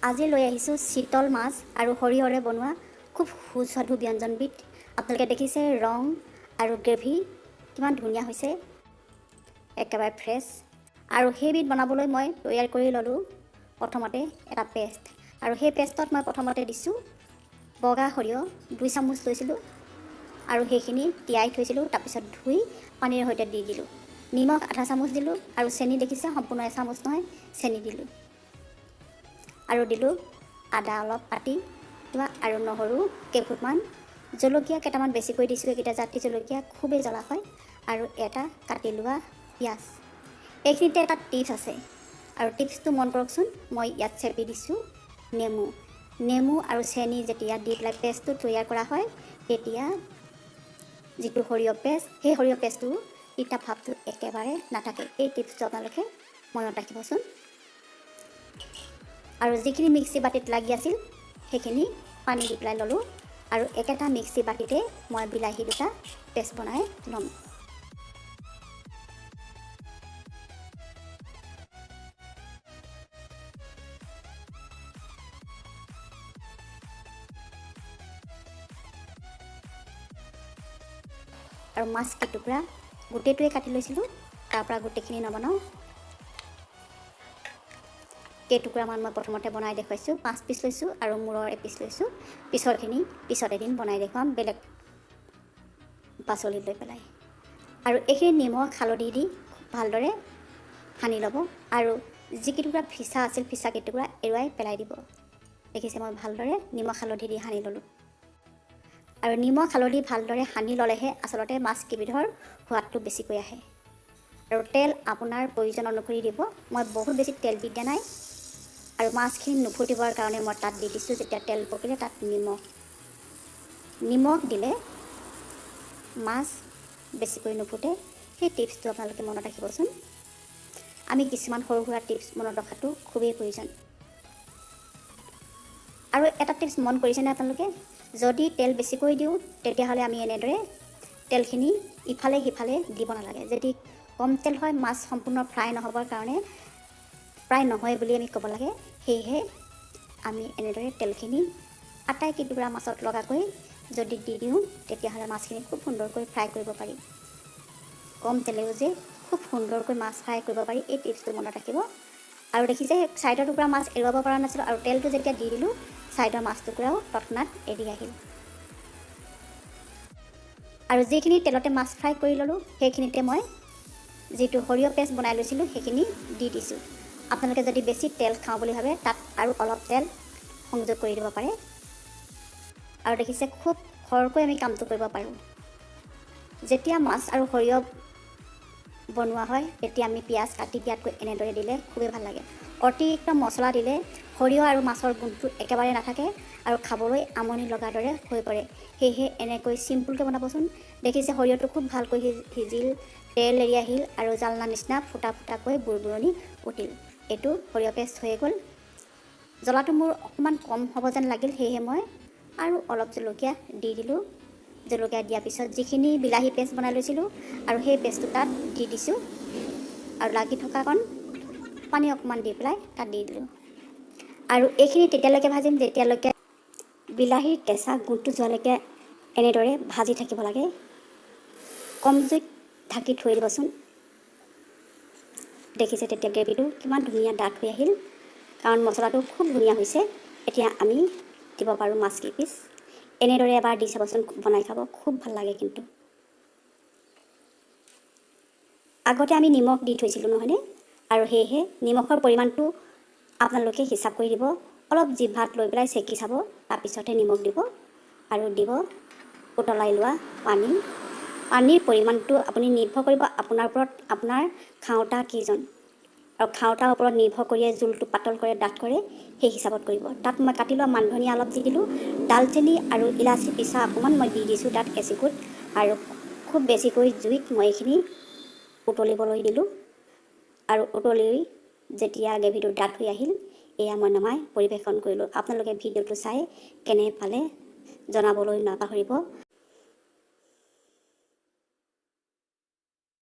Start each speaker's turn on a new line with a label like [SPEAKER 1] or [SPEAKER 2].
[SPEAKER 1] আজি লৈ আহিছোঁ চিতল মাছ আৰু সৰিয়হৰে বনোৱা খুব সুস্বাদু ব্যঞ্জনবিধ। আপোনালোকে দেখিছে, ৰং আৰু গ্ৰেভি কিমান ধুনীয়া হৈছে, একেবাৰে ফ্ৰেছ। আৰু সেইবিধ বনাবলৈ মই তৈয়াৰ কৰি ল'লোঁ প্ৰথমতে এটা পেষ্ট। আৰু সেই পেষ্টত মই প্ৰথমতে দিছোঁ বগা সৰিয়হ 2 চামুচ লৈছিলোঁ আৰু সেইখিনি তিয়াই থৈছিলোঁ। তাৰপিছত ধুই পানীৰ সৈতে দি দিলোঁ। নিমখ আধা চামুচ দিলোঁ আৰু চেনি, দেখিছে, সম্পূৰ্ণ এচামুচ নহয়, চেনি দিলোঁ। আৰু দিলোঁ আদা অলপ কাটি লোৱা আৰু নহৰু কেইফুটমান। জলকীয়া কেইটামান বেছিকৈ দিছোঁ, এইকেইটা জাতি জলকীয়া, খুবেই জ্বলা হয়। আৰু এটা কাটি লোৱা পিঁয়াজ। এইখিনিতে এটা টিপছ আছে আৰু টিপছটো মন কৰকচোন। মই ইয়াত চেপি দিছোঁ নেমু। নেমু আৰু চেনি যেতিয়া দি পেলাই পেষ্টটো তৈয়াৰ কৰা হয়, তেতিয়া যিটো সৰিয়হ পেষ্ট, সেই সৰিয়হ পেষ্টটো তিতা ভাৱটো একেবাৰে নাথাকে। এই টিপছটো আপোনালোকে মনত ৰাখিবচোন। আৰু যিখিনি মিক্সি বাতিত লাগি আছিল, সেইখিনি পানী দি পেলাই ল'লোঁ আৰু একেটা মিক্সি বাতিতে মই বিলাহী দুটা পেষ্ট বনাই ল'ম। আৰু মাছ কেইটুকুৰা গোটেইটোৱে কাটি লৈছিলোঁ, তাৰ পৰা গোটেইখিনি নবনাওঁ। কেইটুকুৰামান মই প্ৰথমতে বনাই দেখুৱাইছোঁ। পাঁচ পিচ লৈছোঁ আৰু মূৰৰ এপিচ লৈছোঁ। পিছৰখিনি পিছত এদিন বনাই দেখুৱাম বেলেগ পাচলি লৈ পেলাই। আৰু এইখিনি নিমখ হালধি দি খুব ভালদৰে সানি ল'ব আৰু যিকেইটুকুৰা ফিচা আছিল, ফিচা কেইটুকুৰা এৰুৱাই পেলাই দিব। দেখিছে, মই ভালদৰে নিমখ হালধি দি সানি ল'লোঁ। আৰু নিমখ হালধি ভালদৰে সানি ল'লেহে আচলতে মাছ কেইবিধৰ সোৱাদটো বেছিকৈ আহে। আৰু তেল আপোনাৰ প্ৰয়োজন অনুসৰি দিব। মই বহুত বেছি তেল দি দিয়া নাই। আৰু মাছখিনি নুফুটিবৰ কাৰণে মই তাত দি দিছোঁ, যেতিয়া তেল পকিলে তাত নিমখ। নিমখ দিলে মাছ বেছিকৈ নুফুটে। সেই টিপছটো আপোনালোকে মনত ৰাখিবচোন। আমি কিছুমান সৰু সুৰা টিপছ মনত ৰখাটো খুবেই প্ৰয়োজন। আৰু এটা টিপছ মন কৰিছেনে আপোনালোকে? যদি তেল বেছিকৈ দিওঁ, তেতিয়াহ'লে আমি এনেদৰে তেলখিনি ইফালে সিফালে দিব নালাগে। যদি কম তেল হয়, মাছ সম্পূৰ্ণ ফ্ৰাই নহ'বৰ কাৰণে, প্ৰায় নহয় বুলি আমি ক'ব লাগে। সেয়েহে আমি এনেদৰে তেলখিনি আটাইকেইটুকুৰা মাছত লগাকৈ যদি দি দিওঁ, তেতিয়াহ'লে মাছখিনি খুব সুন্দৰকৈ ফ্ৰাই কৰিব পাৰি। কম তেলেও যে খুব সুন্দৰকৈ মাছ ফ্ৰাই কৰিব পাৰি, এই টিপছটো মনত ৰাখিব। আৰু দেখিছে, ছাইডৰ টুকুৰা মাছ এৰুৱাব পৰা নাছিলোঁ আৰু তেলটো যেতিয়া দি দিলোঁ, ছাইডৰ মাছ টুকুৰাও তৎক্ষণাত এৰি আহিল। আৰু যিখিনি তেলতে মাছ ফ্ৰাই কৰি ল'লোঁ, সেইখিনিতে মই যিটো সৰিয়হ পেষ্ট বনাই লৈছিলোঁ, সেইখিনি দি দিছোঁ। আপোনালোকে যদি বেছি তেল খাওঁ বুলি ভাবে, তাত আৰু অলপ তেল সংযোগ কৰি দিব পাৰে। আৰু দেখিছে, খুব খৰকৈ আমি কামটো কৰিব পাৰোঁ। যেতিয়া মাছ আৰু সৰিয়হ বনোৱা হয়, তেতিয়া আমি পিঁয়াজ কাটি দিয়াতকৈ এনেদৰে দিলে খুবেই ভাল লাগে। অতিৰিক্ত মছলা দিলে সৰিয়হ আৰু মাছৰ গোন্ধটো একেবাৰে নাথাকে আৰু খাবলৈ আমনি লগাৰ দৰে হৈ পৰে। সেয়েহে এনেকৈ চিম্পুলকৈ বনাবচোন। দেখিছে, সৰিয়হটো খুব ভালকৈ সিজিল, তেল এৰি আহিল আৰু জালনা নিচিনা ফুটা ফুটাকৈ বুৰবুৰণি উঠিল। এইটো সৰিয়হ পেষ্ট হৈয়ে গ'ল। জ্বলাটো মোৰ অকণমান কম হ'ব যেন লাগিল, সেয়েহে মই আৰু অলপ জলকীয়া দি দিলোঁ। জলকীয়া দিয়াৰ পিছত যিখিনি বিলাহী পেষ্ট বনাই লৈছিলোঁ আৰু সেই পেষ্টটো তাত দি দিছোঁ আৰু লাগি থকাকণ পানী অকণমান দি পেলাই তাত দি দিলোঁ। আৰু এইখিনি তেতিয়ালৈকে ভাজিম যেতিয়ালৈকে বিলাহীৰ কেঁচা গোন্ধটো যোৱালৈকে এনেদৰে ভাজি থাকিব লাগে। কম জুইত ঢাকি থৈ দিবচোন। দেখিছে, তেতিয়া গ্ৰেভিটো কিমান ধুনীয়া ডাঠ হৈ আহিল, কাৰণ মছলাটো খুব ধুনীয়া হৈছে। এতিয়া আমি দিব পাৰোঁ মাছ কেইপিচ। এনেদৰে এবাৰ দি চাবচোন, বনাই খাব, খুব ভাল লাগে। কিন্তু আগতে আমি নিমখ দি থৈছিলোঁ, নহয়নে? আৰু সেয়েহে নিমখৰ পৰিমাণটো আপোনালোকে হিচাপ কৰি দিব। অলপ জিভাত লৈ পেলাই চেকি চাব, তাৰপিছতহে নিমখ দিব। আৰু দিব উতলাই লোৱা পানী। পানীৰ পৰিমাণটো আপুনি নিৰ্ভৰ কৰিব আপোনাৰ ওপৰত, আপোনাৰ খাওঁতা কেইজন আৰু খাওঁতাৰ ওপৰত নিৰ্ভৰ কৰিয়ে জোলটো পাতল কৰে, ডাঠ কৰে, সেই হিচাপত কৰিব। তাত মই কাটি লোৱা মান ধনিয়া অলপ দি দিলোঁ। ডালচেনি আৰু ইলাচি পিছা অকণমান মই দি দিছোঁ তাত এচিকুট। আৰু খুব বেছিকৈ জুইত মই এইখিনি উতলিবলৈ দিলোঁ। আৰু উতলি যেতিয়া গ্ৰেভিটো ডাঠ হৈ আহিল, এয়া মই নমাই পৰিৱেশন কৰিলোঁ। আপোনালোকে ভিডিঅ'টো চাই কেনে পালে জনাবলৈ নাপাহৰিব।